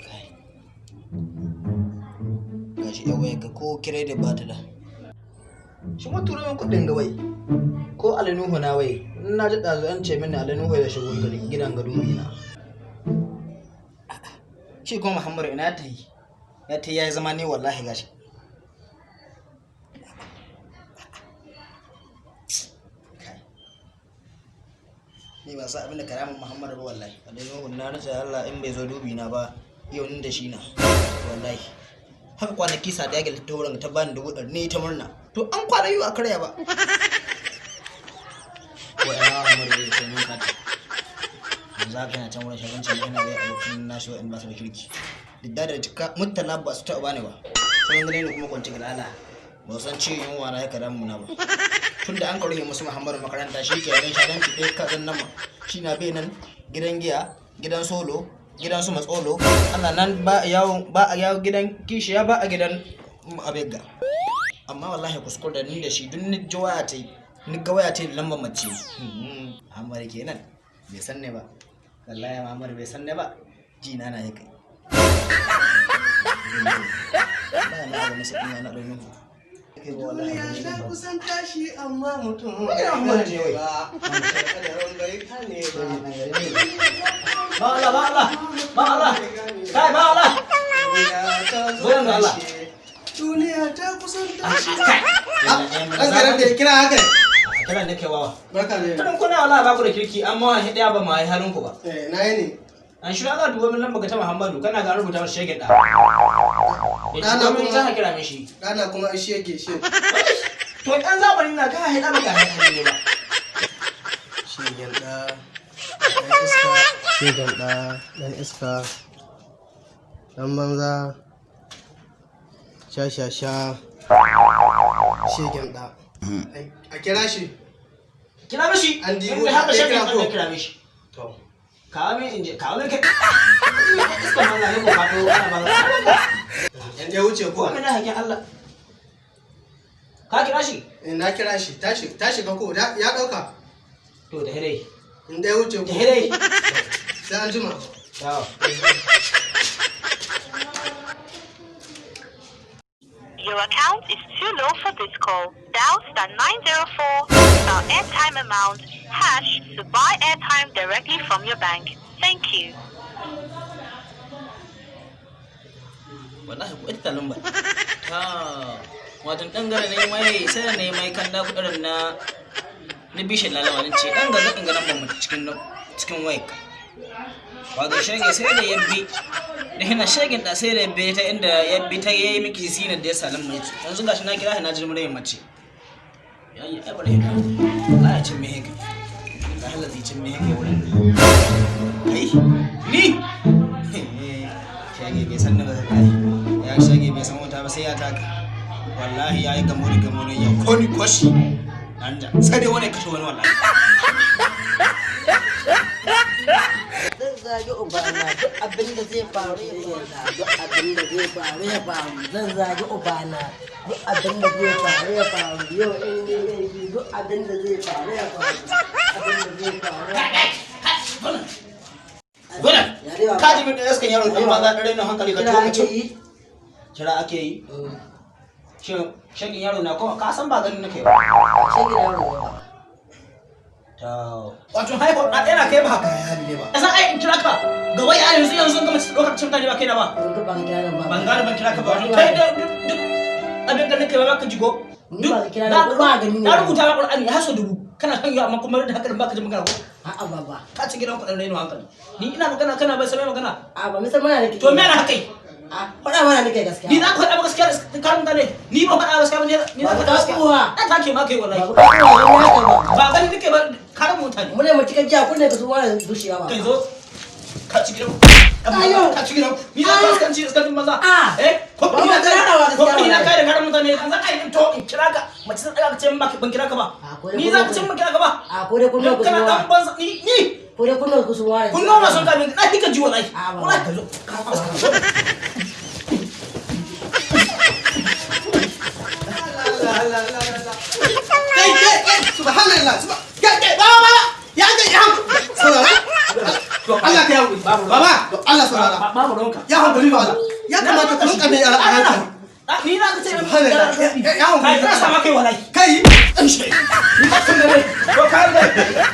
Kai. Gashi yan wayar ka ko credit ba ta da. Shi ma turo min kuɗin ga wai. Ko Alinuhu na wai. In na ji ɗazu an ce mini Alinuhu ya shigo gidan ga dubi na. Shi kuma Muhammadu ina ta yi? Ya ta yi zama ne wallahi gashi. Kai. Ni ba sa abin da karamin Muhammadu ba wallahi. Alinuhu na rasa Allah in bai zo dubi na ba yau ni da shi na wallahi. Haka kwanaki sa da ya ta wurin ta bani 100,000 ni ta murna. To an kwana yau a karya ba. Ko ina Muhammadu zai sai mun kati. Yanzu haka yana can wurin shaganci ina zai abokin nashi wa'in ba su da kirki. Duk da cika mutala ba su taɓa bani ba. Sai gane ni kuma kwanci galala. Ba san ciwon yunwa na ya karamu na ba. Tun da an karuhe musu Muhammadu makaranta shi ke yan shaganci ɗaya kazan nama. Shi na bai nan gidan giya, gidan solo, gidan su matsolo. Ana nan ba a yawo, ba a yawo gidan kishiya ba a gidan abegga. Amma wallahi kuskure da ni da shi duk ni ji waya ta yi, ni ga waya ta yi da lambar mace. Muhammadu kenan bai san ne ba. Wallahi Muhammadu bai san ne ba. Ji na na ya kai. Ba na abu masa ina na ɗan nuhu. Duniya ta kusan tashi amma mutum Wai Muhammadu ne wai. ba. Kadarin bai kane ba. Ba Allah, ba Allah, ba Allah. Kai ba Allah. Duniya ta zo Zo yanzu Allah. ƙarshe. Duniya ta kusan tashi. Kai. Ɗan garin da ya kira haka. Kiran nake wawa. Barka da yau. Kiran kuna wallahi ba ku da kirki amma wani ɗaya ba ma yi halin ku ba. Eh, na yi ne. An shi Allah dubo min lamba ta Muhammadu kana ga an rubuta masa shegen da. Ɗana Ɗana kuma kuma- za ka kira mishi. Ɗana kuma ai shege shi. To ɗan zamanin na ka haɗa ba ka haɗa ne ba. Shegen ɗa. Ɗan iska. Shegen ɗa. Ɗan iska. Ɗan banza. Sha sha sha. Shegen ɗa. A kira shi. Kira mishi. An dibo In haka shi, shegen kira ko? ɗan kira mishi. To. Kawo min in je kawo min kai. Iska banza ne ko faɗo ana banza. Yan ya wuce ko? Ko mina hakin Allah. Ka kira shi? Eh, na kira shi. Ta shiga ko? Ya ɗauka. To da hire. In dai wuce ko? Da hire. Sai an jima. Yawo. Your account is too low for this call. Dial star 904 star airtime amount hash to buy airtime directly from your bank. Thank you. Wallahi ko ita lambar. Ta wato dan gare ne mai sai ne mai kan da kudirin na ni bishin lalawa ne ce dan gare in ga lambar mu cikin cikin wayar. Wato shege sai da yabbi da hina shegen da sai da yabbi ta inda yabbi ta yayi miki sinar da ya salim mai. Yanzu gashi na kira na ji muryan mace. Yayi ai bare hina. Wallahi cin me haka. Wallahi lazi cin me haka wurin. Kai ni shege bai san na ba kai. Ya shege bai san wata ba sai ya taka. Wallahi yayi gamo da gamo ne ya koni koshi. Anja sai dai wani kashe wani wallahi. Zan zagi ubana duk abin da zai faru ya faru duk abin da zai faru ya faru zan zagi ubana duk abin da zai faru ya faru yau in yi laifi duk abin da zai faru ya faru abin da zai faru ya faru. Gona. Ya dai baba. Ka ji min da iskan yaro dan banza dare na hankali ka Kira to ka ake ci. yi? Kira ake yi. Shin shagin yaro na ko ka san ba ganin nake ba. Shagin yaro ne ba. To. Wato haifar na ɗaya na kai ba haka ya hali ne ba. San ai in kira ka ga wai a yanzu yanzu gama ɗaukar cin mutane ba kai na ba. Yanzu ba ka kira nan ba. Ban gane ban kira ka ba. Wato kai da duk abin ganin kai ba ka jigo. Ni ba ka kira ni ba, ba gani ne. Na rubuta ma Qur'ani har sau 1000 kana kan yi amma kuma da haka ba ka ji magana ko. A'a baba. Ka ci gidan kuɗin raino hankali. Ni ina magana kana bai sai magana. A ba misal mana nake. To me na haka yi? A faɗa mana nake gaskiya. Ni za ka faɗa gaskiya da karin mutane. Ni ba faɗa gaskiya ba ni za ka faɗa gaskiya. Ba Na take ma kai wallahi. Ba ka faɗa mana ba. Ba gani nake ba karin mutane. Mu ne mu cikin jiya kunne ka su wani zuciya ba. Kai zo ka ci gidan. Ayo. Ka ci gidan. Ni za ka fuskanci iskancin maza. Ah. Eh ko Ba ni ma na kai karawa gaskiya ko ni na wallahi. kai da karin mutane kan za ka yi to in kira ka mace ta tsaya ka ce min ba ban kira ka ba. Ah, ko dai Ni za ka ce min ban kira ka ba. A ko dai kunne ku Kana su dan banza ni ni ko dai kunne ku su wani. kun noma sun kamin na kika ji wallahi. Ah, ba. Wallahi ka zo. Ka fuskanci. Kai kai kai subhanallah subhan kai kai ba ba ya kai ya saurara. Allah ka yawo. Baba, to Allah saurara. Babu ruwanka. Ya hankali ba Allah. Ya kamata ku rinka mai yara a hankali. Ni na ka ce Subhanallah. Ya hankali. Kai, na sama kai wallahi. Kai. Ni ba san da ne. To kai.